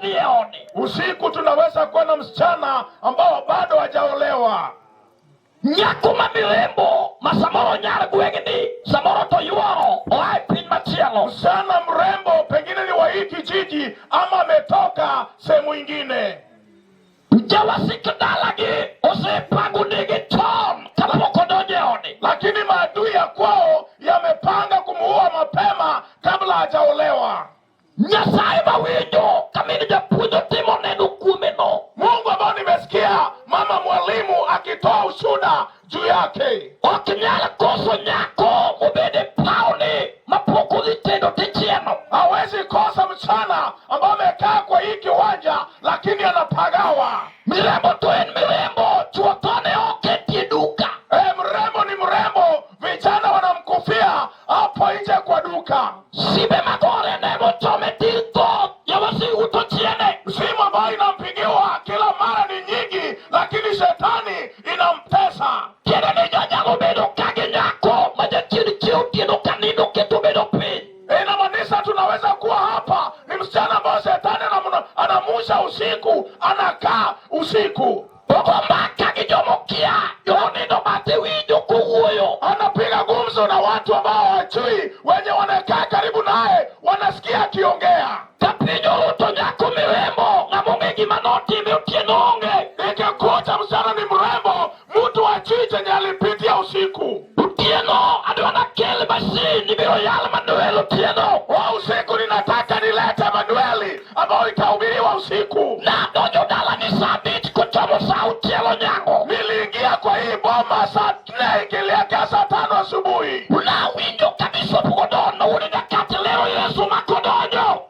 odhi e ode. Usiku tunaweza kuwa na msichana ambao bado hajaolewa. Nyako ma mirembo ma samoro nyar gweng'ni, samoro to yuoro oa e piny machielo. Msichana mrembo pengine ni wa hii kijiji ama ametoka sehemu ingine. Jawasik dalagi osepango nege chon kapok odonjo e ode. Lakini maadui ya kwao yamepanga kumuua mapema kabla hajaolewa. Nyasaye mawinjo ka min japuonj otimo neno kuome no. Mungu ambao nimesikia mama mwalimu akitoa ushuda juu yake, Ok nyal koso nyako mobed e pawni mapok odhi tedo tichieno. Hawezi kosa msichana ambao amekaa kwa hii kiwanja lakini anapagawa. Mirembo to en mirembo, chuo to ne ok e tie duka. E, mrembo ni mrembo, vijana wanamkufia hapo nje kwa duka. Simbe magore ne mochome tir tho, jawasigu to chiene. Simu ambayo inampigiwa kila mara ni nyingi, lakini shetani inamtesa. Tiende ni jonyalo bedo ka gi nyako ma jachien chiewo otieno ka nindo keto bedo piny. Inamaanisha tunaweza kuwa hapa ni msichana ambayo shetani anamusha usiku, anakaa usiku, Ogo mbaka gi jomokia, jomonindo bathe winjo kowuoyo. Anapiga gumzo na watu ambao hawajui, wenye wanakaa karibu naye wanasikia akiongea. Ka piny oruto nyako mirembo, ng'ama ong'e gima notime otieno onge. Ikikuta msichana ni mrembo, mtu hajui chenye alipitia usiku. Otieno adwa nakel masin ibiro yal Manuel otieno. Wa usiku ninataka nilete Manueli ambayo itahubiriwa usiku. Nadonjo dalani sa 5 kochomo sa 6 onyango. Niliingia kwa hii boma saa 4 ikielekea saa 5 asubuhi. Nawinjo ka Bishop Godon mawuod Nyakach lero Yesu makodonjo.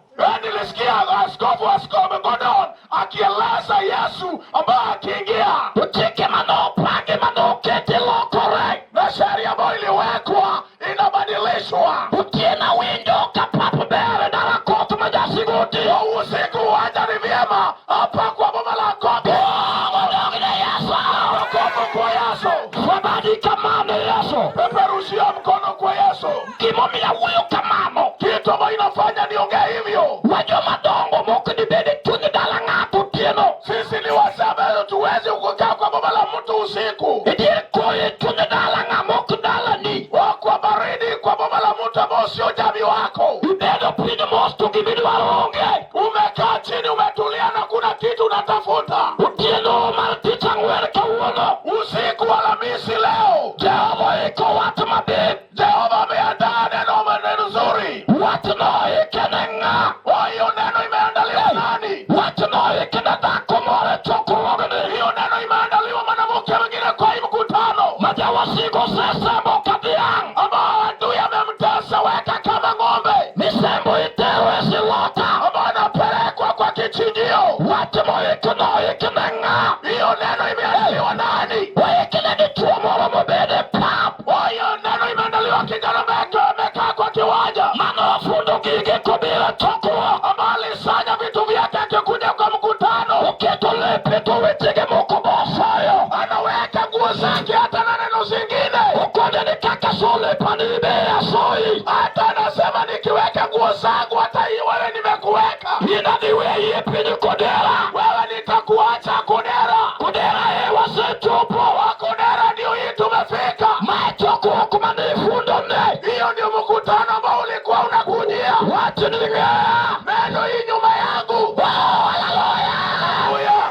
Nilisikia askofu Gordon akieleza Yesu ambaye akiingia To chike manopangi manoketi lokore. Na sheria ambayo iliwekwa inabadilishwa. Otieno awinjo ka pap ber e dala koth ma jasigoti. Kwa usiku uwanja ni vyema hapa kwa boma la Koth. Odog ne Yesu. Makofi kwa Yesu. Wabadi kamano Yesu. Peperushia mkono kwa Yesu. Gimomiyo awuoyo kamano. Kitu ambayo inafanya niongee hivyo, Wa joma dongo mok dibed e chuny dala ng'ato otieno. Sisi ni wazee ambayo tuwezi kukaa kwa boma la mtu usiku. E dier koyo e chuny dala ng'ama ok dalani. Wa kwa baridi kwa boma la mtu ambao sio jamii wako. Ibedo piny mos to gimidwaro onge. Umekaa chini umetulia na kuna kitu unatafuta. Otieno mar tich ang'wen kawuono. Usiku wa Alhamisi leo, Jehova iko wach maber. Jehova ameandaa neno neno nzuri. Wachno ike ne ng'a? Oh, hiyo neno imeandaliwa nani? Wachno ike ne dhako moro e chokruogni. Hiyo neno imeandaliwa mwanamke mwingine kwa hii mkutano Ma jawasigu osesembo ka dhiang'. Ambao adui amemtesa weka kama ng'ombe Misembo itero e silota. Ambao anapelekwa kwa kichinjio. Wach moikno ike ne ng'a? Hiyo neno imeandaliwa nani? Oiki ne dichuo moro mobedo e pap. Oh, hiyo neno imeandaliwa kijana ambaye amekaa kwa kiwanja Mano ofundo gige kobiro e chokruok. Ambao alisanya vitu vyake akikuja kwa mkutano, Oketo lepe to wechege moko bosoyo. Anaweka nguo zake hata na neno zingine, Okonyo ni kaka so lepa ni be asoi. Hata anasema nikiweka nguo zangu hata hii wewe nimekuweka. In adhi weyi e piny Kodera. Wewe nitakuacha Kodera. Kodera e wasechopo. Wa Kodera ndio hii tumefika. Ma chokruok mane ifundo ne. Hiyo ndio mkutano ambao ulikuwa unakujia. Wach ni ng'eya. Neno hii nyuma yangu. Oh, haleluya. Haleluya.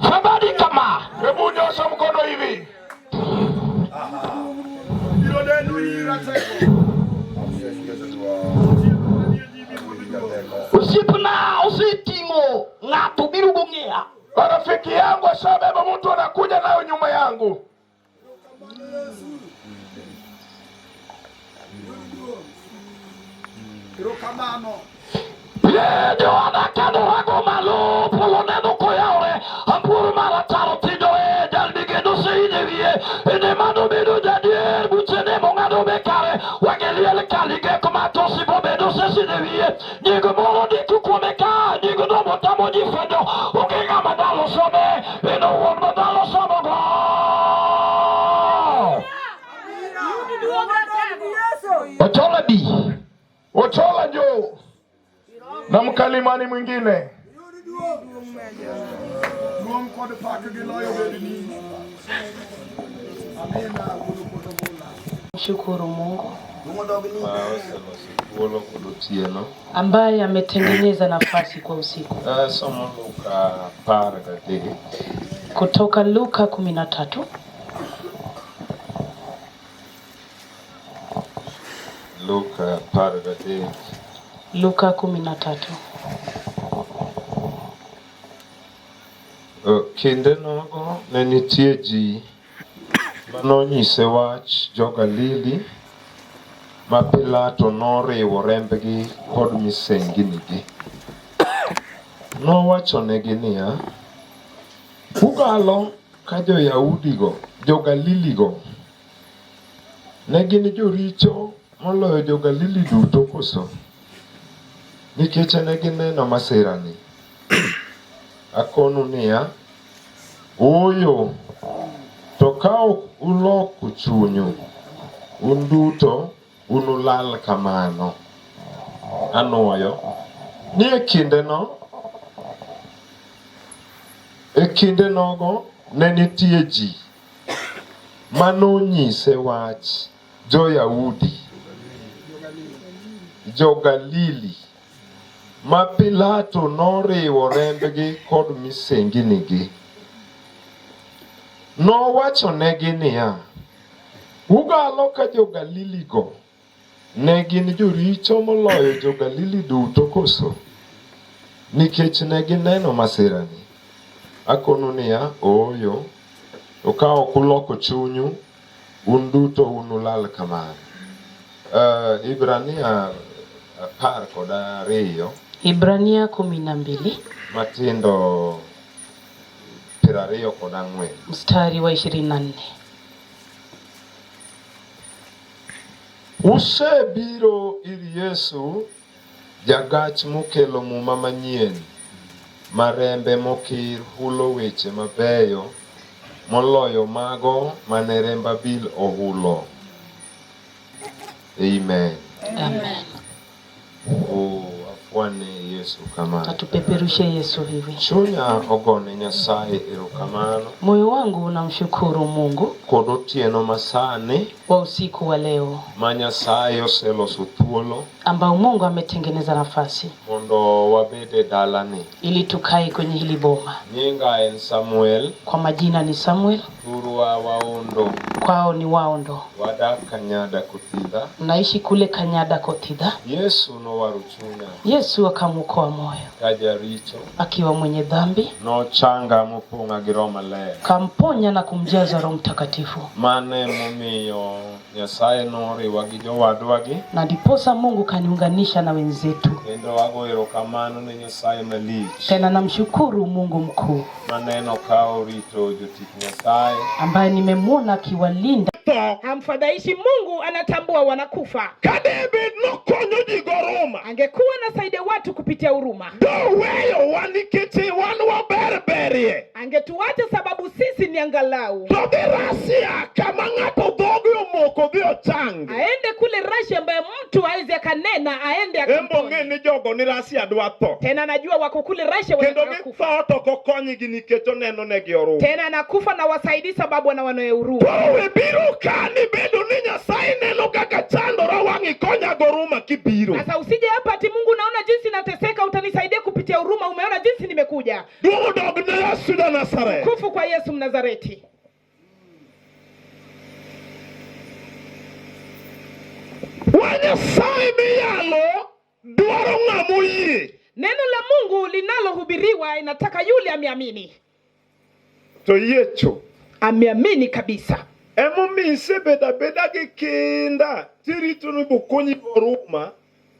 Somebody kama. Hebu nyosha mkono hivi. Biro neno ira teko. Osiepna oseting'o ng'ato biro gong'eya. Rafiki yangu ashabeba mtu anakuja nayo nyuma yangu. Erokamano Yesu. Yud duong'. Erokamano. Ye Johana kanorango malo polo neno koyawre ampur marataro tindo e jal migeno seine wiye ene mano bedo jadier buchene mong'ado be kare wang'e liel kalige kuma tosibo bedo sesine wiye nying moro ndiko kuome ka nying no motamo ji fwenyo onge ng'ama nyalo some en owuon manyalo somogo. Ochola bi. Ochola njoo na mkalimani mwingine. Duong' kod pak gi loyo bedni. Amina wuod Opoto Mula. Mshukuru Mungu Ma oseloso thuolo kod otieno. Ambaye ametengeneza nafasi kwa usiku. Asomo Luka 13. Kutoka Luka 13. Luka 13. Luka 13. Kinde nogo ne nitie ji manonyise wach jo-Galili ma Pilato noriwo rembgi kod misenginigi. Nowachonegi niya, Ugalo ka jo-Yahudigo, jo-Galiligo ne gin joricho moloyo jo-Galili duto koso? Nikech ne gineno masirani. Akonu niya, Ooyo, to ka ok uloko chunyu, un duto unulal kamano. Anwoyo ni e kindeno, e kinde nogo ne nitie ji manonyise wach jo-Yahudi, jo-Galili ma Pilato noriwo rembgi kod misenginigi. Nowachonegi niya, Ugalo ka jo-Galiligo ne gin joricho moloyo jo-Galili duto koso? Nikech ne gineno masirani. Akonu niya, Ooyo, to ka ok uloko chunyu, un duto unulal kamano. Ibrania 12. Ibrania 12. Matindo 24. Mstari wa 24. Usebiro ir Yesu jagach mokelo muma manyien ma rembe mokir hulo weche mabeyo moloyo mago mane remb Abil ohulo. Amen. Amen. Oh, afwane Yesu kamano. Atupeperushe Yesu hivi. Chunya ogone Nyasaye erokamano. Moyo wangu unamshukuru Mungu kod otieno masani wa usiku wa leo ma Nyasaye oseloso thuolo ambao Mungu ametengeneza nafasi mondo wabed e dalani. Ili tukae kwenye hili boma. Nyinga en Samuel. Kwa majina ni Samuel. Thurwa Waondo. Kwao ni Waondo. Wadak Kanyada Kothidha. Naishi kule Kanyada Kothidha. Yesu nowaro chunya. Yesu akamwokoa moyo. Ka jaricho. Akiwa mwenye dhambi. Nochanga mopong'a gi Roho Maler. Kamponya na kumjaza Roho Mtakatifu. Mano emomiyo Nyasaye noriwa gi jowadwagi. Na ndiposa Mungu kaniunganisha na wenzetu. Kendo ago erokamano ne Nyasaye malich. Tena namshukuru Mungu mkuu. Maneno ka orito jotich Nyasaye. Ambaye nimemwona akiwalinda. Hamfadhaishi Mungu, anatambua wanakufa. Ka debed nokonyo ji goruma. Angekuwa anasaidia watu kupitia huruma. Doweyowa nikech wan waber berie. Angetuacha sababu sisi ni angalau. To dhi Russia kama ng'ato dhoge omoko dhi ochangi. Aende kule Russia ambaye mtu hawezi akanena, aende Embo akamponye. ng'e ni jogo ni Russia dwa tho. Tena najua wako kule Russia Kendo wanataka kufa. githo to ok okonygi nikech oneno negi huruma. Tena anakufa na wasaidii sababu anawaonea huruma. Koro we biro ka ni bedo ni Nyasaye neno kaka chandora wang' ikonya goruma kibiro. Sasa usije hapa ati Mungu naona jinsi nateseka utanisaidia kupitia huruma, umeona jinsi nimekuja. Duong' odog ne Yesu ja Nazareth. Kufu kwa Yesu Mnazareti. Wa Nyasaye miyalo dwaro ng'ama oyie. Neno la Mungu linalohubiriwa inataka yule ameamini. To yie chuth. Ameamini kabisa. Emomiyo isebedo abeda gi kinda tirito ni bokonyi goruma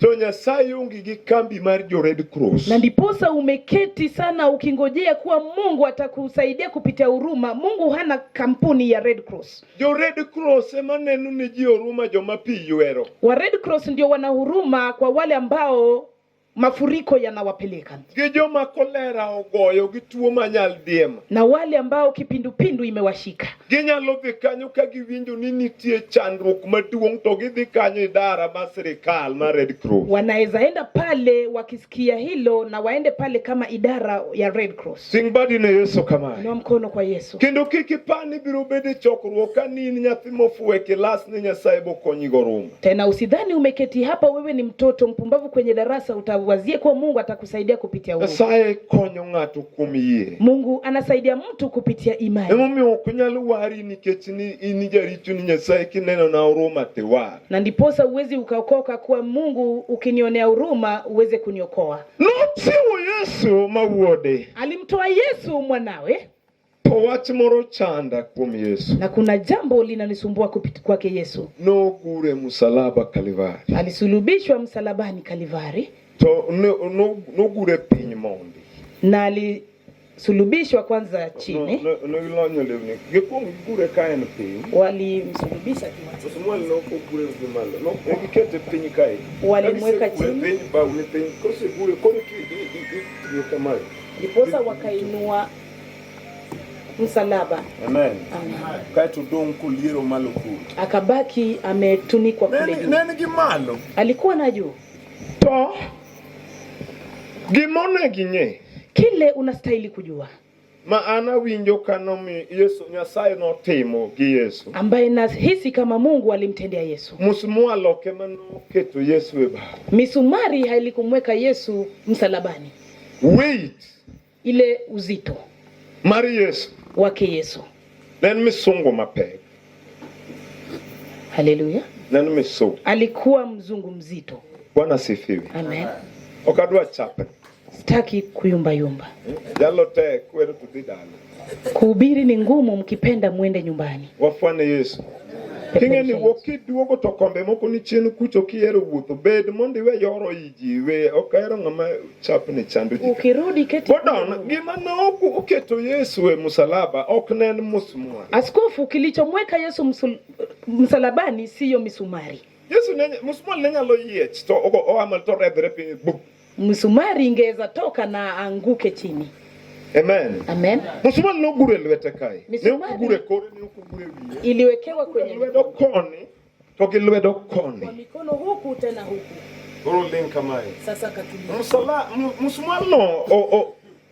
to Nyasaye onge gi kambi mar jo Red Cross. Na ndiposa umeketi sana ukingojea kuwa Mungu atakusaidia kupitia huruma. Mungu hana kampuni ya Red Cross. Jo Red Cross ema neno ne ji huruma joma pi ywero. Wa Red Cross ndio wana huruma kwa wale ambao Mafuriko yanawapeleka Gi joma kolera ogoyo gi tuo ma nyaldiema. Na wale ambao kipindupindu imewashika. Ginyalo dhi kanyo ka giwinjo ni nitie chandruok maduong' to gidhi kanyo idara mar sirikal mar Red Cross. Wanaweza enda pale wakisikia hilo na waende pale kama idara ya Red Cross. Ting' badi ne Yesu kamae. Inua mkono kwa Yesu. Kendo kik ipar ni ibiro bedo e chokruok ka ni in nyathi mofuwo e kilas ni Nyasaye bokonyi goruma. Tena usidhani umeketi hapa wewe ni mtoto mpumbavu kwenye darasa utawazie kuwa Mungu atakusaidia kupitia huruma. Nyasaye konyo ng'ato kuom yie. Mungu anasaidia mtu kupitia imani. Emomiyo ok onyal wari nikech ni in jaricho ni Nyasaye kineno na huruma tiwar. Na ndiposa uwezi ukaokoka kuwa Mungu ukinionea huruma uweze kuniokoa. Nochiwo Yesu ma wuode. Alimtoa Yesu mwanawe. To wach moro chanda kuom Yesu. Na kuna jambo linanisumbua kwake Yesu. Nogure musalaba Kalvari. Alisulubishwa msalabani Kalvari. To nogure piny mondi. Na alisulubishwa kwanza chini. Nogilonyo lewni. Gikwong gigure ka en piny. Walimsulubisha kiwazi. Osmwal ne ok ogure gi malo. Ne gikete piny kae. Walimweka Kagisegure chini. Piny, bawne piny. Kosegure koro itiyo kamae. Ndiposa wakainua msalaba. Amen. Amen. Kaeto odong' koliero malo kuro. Akabaki ametunikwa kule juu. Ne en gi malo. Alikuwa na juu. To gima onego ing'e Kile unastahili kujua ma an awinjo ka nomi Yesu Nyasaye notimo gi Yesu. Ambaye nahisi kama Mungu alimtendea Yesu. Musmwal ok ema noketo Yesu e bao. Misumari hailikumweka Yesu msalabani. Weight Ile uzito mar Yesu wake Yesu. Ne en misungu mapek. Haleluya. Ne en misungu. Alikuwa mzungu mzito. Bwana asifiwe. Amen. Ok adwa chapni. Sitaki kuyumbayumba. Jalo tek kwero to dhi dala. Kuhubiri ni ngumu, mkipenda mwende nyumbani. Wafwane Yesu. King'e ni wuok kiduogo to kombe moko ni chien kucho kihero wuotho bed mondo iwe yoro i ji we ok ahero ng'ama chapni chando ji. Ukirudi keti. Bodon gima ne oketo Yesu e musalaba ok ne en musmwal. Askofu, kilichomweka Yesu msalabani siyo misumari. Yesu ne musmwal ne nyalo yiech to ogo oa malo to oredhre piny bu. Msumari ingeweza toka na anguke chini. Amen. Amen. Musumari nogure lwete kae. Ne Misumari ok ogure kore, ne ok ogure wiye. Iliwekewa kwenye lwedo koni to gi lwedo koni. Kwa mikono huku tena huku. Koro ling kamae. Sasa katulia. Musala, musumari no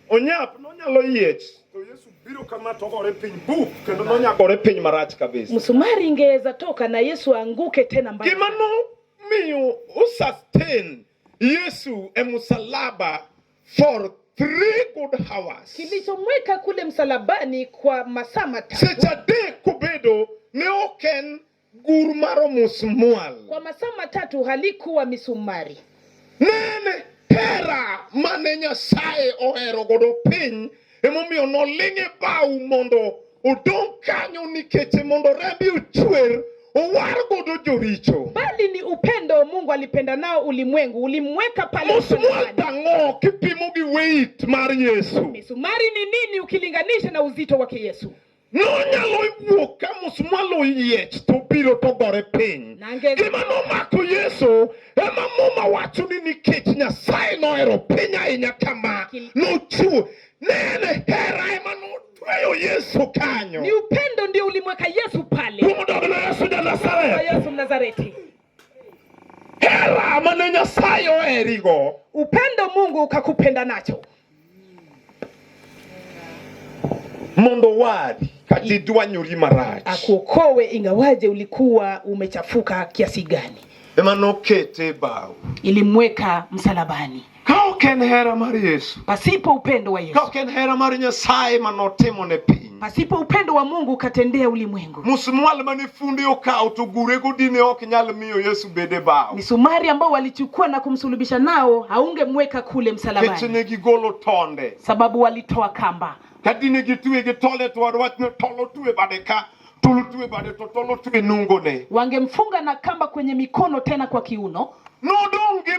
onyap nonyalo yiech. To Yesu biro kama to ogore piny bu kendo nonyagore piny marach kabisa. Msumari ingeweza toka na Yesu anguke tena mbaya. Gima nomiyo osustain Yesu e musalaba for 3 good hours. Kilichomweka kule msalabani kwa masaa matatu. Seche adek kobedo ne ok en gur mar omusmual. Kwa masaa matatu halikuwa misumari. Ne en hera mane Nyasaye ohero godo piny emomiyo noling' e bau mondo odong' kanyo nikech mondo rembe ochwer owar godo joricho. Bali ni upendo Mungu alipenda nao ulimwengu, ulimweka pale Musmwal msalabani. tang'o kipimo gi weight mar Yesu? Misumari ni nini ukilinganisha na uzito wake Yesu? Nonyalo wuok ka musmwal oyiech to biro to gore piny. Nange- Gima nomako Yesu ema Muma wacho ni nikech Nyasaye nohero piny ahinya kama, nochiwo ne en hera ema notweyo Yesu kanyo. Ni upendo ndio ulimweka Yesu pale. Kuom dog ne Yesu ja Nazareth. Kwa Yesu Mnazareti. Hera mane Nyasaye oherigo. Upendo Mungu ukakupenda nacho. Mondo wari kata idwanyori marach. Akuokoe ingawaje ulikuwa umechafuka kiasi gani. Ema nokete e bao. Ilimweka msalabani. Ka ok en hera mar Yesu. Pasipo upendo wa Yesu. Ka ok en hera mar Nyasaye manotimo ne piny. Pasipo upendo wa Mungu ukatendea ulimwengu. Musmwal mane funde okawo to gurego dine ok nyal miyo Yesu bed e bao. Misumari ambao walichukua na kumsulubisha nao haungemweka kule msalabani. Nikech ne gigolo tonde. Sababu walitoa kamba. Ka dine gitwe gi tol e twar wach ni tol otwe bade ka, tol otwe bade to tol otwe nungone. Wangemfunga na kamba kwenye mikono tena kwa kiuno. Nodong' gi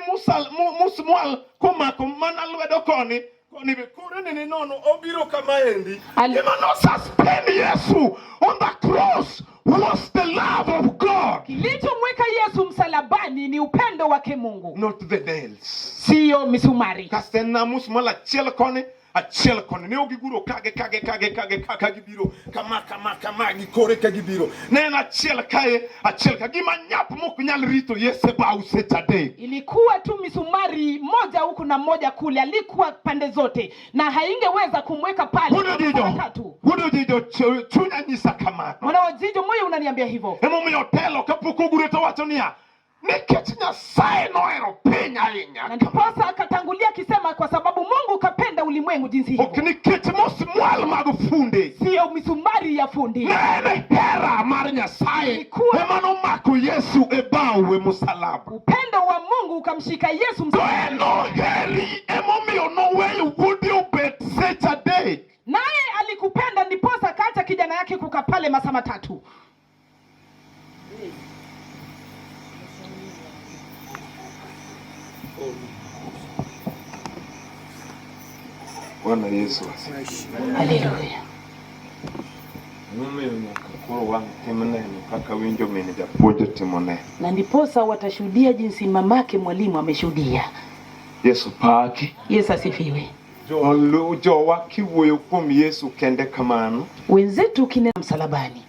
musmwal komako mana lwedo koni, koni be kore nene nono obiro kama endi. Gima no suspend Yesu on the cross was the love of God, Kilichomweka Yesu msalabani ni upendo wake Mungu, not the nails. siyo misumari. Kasto en namus mal achiel koni achiel koni ne ok giguro kage kage kage kage kaka gibiro kama kama kama gi kore ka gibiro ne en achiel kae achiel ka gima nyap mok nyal rito Yesu e bao seche adek. Ilikuwa tu misumari moja huku na moja kule, alikuwa pande zote na haingeweza kumweka pale Wuod kwa Ojijo, mara tatu. wuod Ojijo, chunya nyisa kamano. Mwana wa Ojijo, moyo unaniambia hivyo. Emomiyo otelo kapok ogure to wacho niya, nikech Nyasaye nohero piny ahinya Na kama. ndiposa akatangulia akisema, kwa sababu Mungu kapenda ulimwengu jinsi Ok hivyo, nikech musmwal mag funde. siyo misumari ya fundi. Ne en hera mar Nyasaye Ilikuwa- ema nomako Yesu e bao e musalaba. Upendo wa Mungu ukamshika Yesu To msalabani, en noheri emomiyo noweyo wuode obet seche adek. naye alikupenda, ndiposa akaacha kijana yake kukaa pale masaa matatu. Bwana Yesu asifiwe. Haleluya! Emomiyo nyaka koro wang' tim neno kaka winjo min japuonj otimo neno. Na ndiposa watashuhudia jinsi mamake mwalimu ameshuhudia. Yesu paki. Yesu asifiwe. Jowa kiwuoyo kuom Yesu kende kamano, Wenzetu kinena msalabani,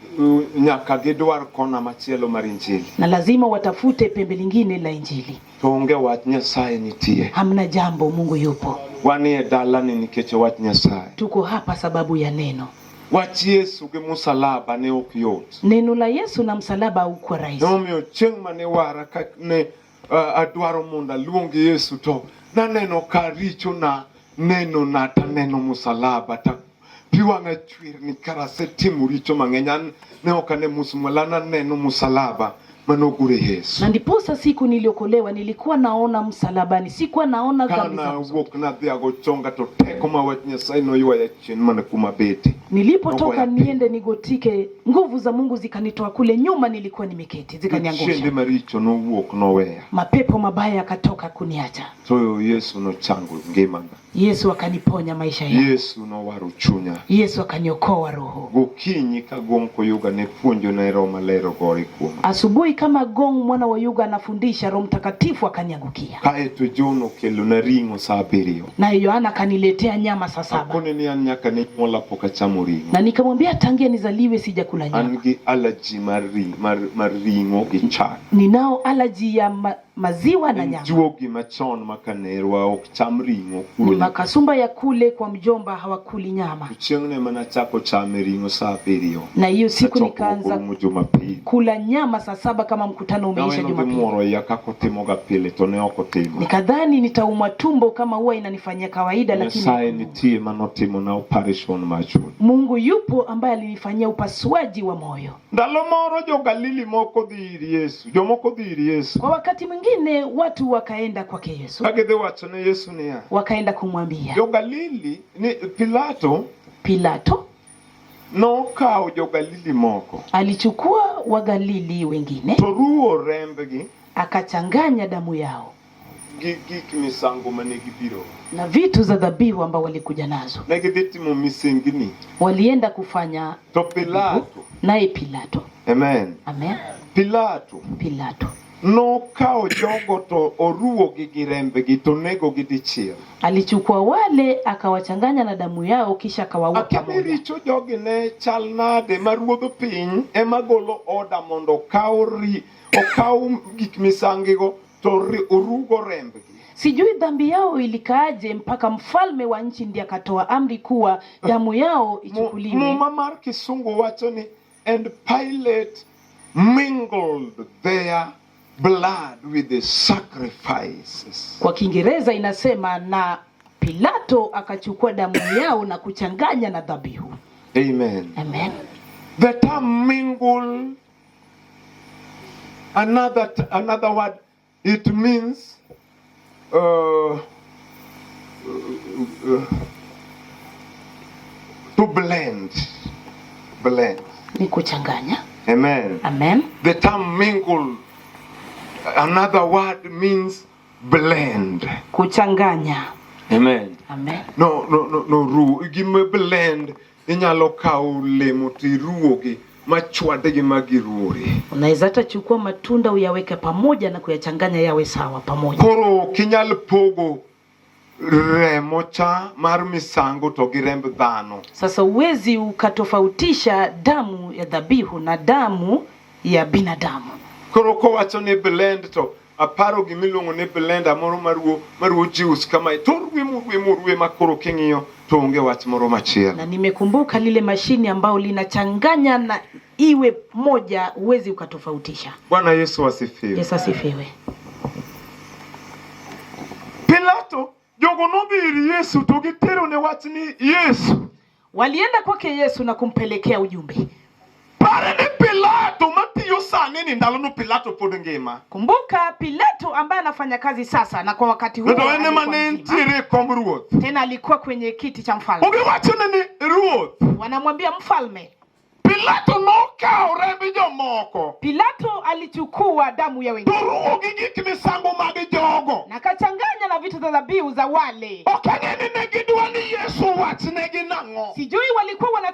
nyaka gidwar kona machielo mar Injili. na lazima watafute pembe lingine la Injili. To onge wach Nyasaye nitie. Hamna jambo, Mungu yupo. Wanie dalani nikech wach Nyasaye. Tuko hapa sababu ya neno. Wach Yesu gi musalaba ne ok yot. Neno la Yesu na msalaba haukuwa rahisi. Emomiyo chieng' mane wara ka ne adwaro mondo aluong Yesu to naneno ka richona nenona taneno musalaba ta pi wang'a chwer ni kara asetimo richo mang'eny an ne ok ane musmwal an aneno musalaba manogure Yesu. Na ndiposa siku niliokolewa nilikuwa naona msalabani, sikuwa naona dhambi Kana zangu. awuok nadhi ago chonga to teko ma wach Nyasaye noywaya chien mana kuma abete. Nilipotoka Nogoya piny. niende nigotike, nguvu za Mungu zikanitoa kule nyuma nilikuwa nimeketi, Jochiende zikaniangusha. maricho nowuok noweya. Mapepo mabaya yakatoka kuniacha. To Yesu nochango ngimana. Yesu akaniponya maisha yangu. Yesu nowaro chunya. Yesu akaniokoa roho. Gokinyi ka gong koyuga ne puonjo ne Roho Maler ogore kuoma. Asubuhi kama Gong mwana wa Yuga anafundisha, Roho Mtakatifu akaniangukia, Kaeto John okelona ring'o sa abiriyo. naye Yohana akaniletea nyama saa saba Akone ni an nyaka ne nyuola pok achamo ring'o. na nikamwambia tangia nizaliwe sijakula An nyama, gi allergy mar ring'o gi chak. ninao alaji ya maziwa na En nyama. juogi machon ma kanerwa ok cham ring'o Ni kuro nyaka. makasumba ya kule kwa mjomba hawakuli nyama, To chieng'no ema nachako chame ring'o sa abiriyo. na hiyo siku Nachokruok nikaanza orumo Jumapili. kula nyama saa saba kama mkutano umeisha Naweno dhi Jumapili. muoro iya kaka otimoga pile to ne ok otimo. Nikadhani nitaumwa tumbo kama huwa inanifanyia kawaida, lakini Nyasaye nitie manotimona operation mar chuny. Mungu yupo ambaye alinifanyia upasuaji wa moyo. Ndalo moro jo-Galili moko dhi ir Yesu, jomoko dhi ir Yesu. Kwa wakati mwingine watu wakaenda kwake Yesu, Ka gidhi wacho ne Yesu niya, wakaenda kumwambia jo-Galili ni Pilato Pilato nokawo jo-Galili moko alichukua Wagalili wengine to ruwo rembgi akachanganya damu yao gi gik misango mane gibiro. na vitu za dhabihu ambao walikuja nazo, Ne gidhi timo misengni. walienda kufanya To Pilato, naye Pilato, amen, amen, Pilato Pilato nokawo jogo to oruwogi gi rembgi to negogi dichiel. alichukua wale akawachanganya na damu yao, kisha akawaua Akia ni pamoja. richo jogi ne chal nade ma ruodh piny ema golo oda mondo okaw gik misangigo to orugo rembgi. Sijui dhambi yao ilikaaje mpaka mfalme wa nchi ndiye akatoa amri kuwa damu yao ichukuliwe. Muma mar kisungu wacho ni and Pilate mingled their blood with the sacrifices. Kwa Kiingereza inasema na Pilato akachukua damu yao na kuchanganya na dhabihu. Amen. Amen. The term mingle, another word, it means to blend. Blend. Ni kuchanganya. Amen. Amen. The term mingle, another word means blend. Kuchanganya. Amen. Amen. No, no, no, no, ruo. Gima blend, inyalo kawo lemo to iruwogi. machwadgi ma giruore. Unaweza hata chukua matunda uyaweke pamoja na kuyachanganya yawe sawa pamoja. Koro ok inyal pogo remo cha mar misango to gi remb dhano. Sasa huwezi ukatofautisha damu ya dhabihu na damu ya binadamu. Koro kowacho ni blend to aparo gimiluongo ni blender moro maruo maruo juice kamae to orwe morwe morwe ma koro king'iyo to onge wach moro machielo. Na nimekumbuka lile mashini ambayo linachanganya na iwe moja, huwezi ukatofautisha. Bwana Yesu asifiwe. Yesu asifiwe. Pilato jogo nodhi ir Yesu to giterone wach ni Yesu Walienda kwake Yesu na kumpelekea ujumbe. Pare ni Pilato matiyo sani ni ndalono Pilato pod ngima. Kumbuka Pilato ambaye anafanya kazi sasa na kwa wakati huo To en ema alikuwa ne mzima. entiere e kom ruoth. Tena alikuwa kwenye kiti cha mfalme. Ogiwachone ni ruoth. Wanamwambia mfalme, Pilato nokawo remb jomoko Pilato alichukua damu ya to wengine ruwo gi gik misango mag jogo. na akachanganya na vitu vya dhabihu za wale. Ok ang'e ni ne gidwa ni Yesu wachnegi nang'o. Sijui walikuwa wana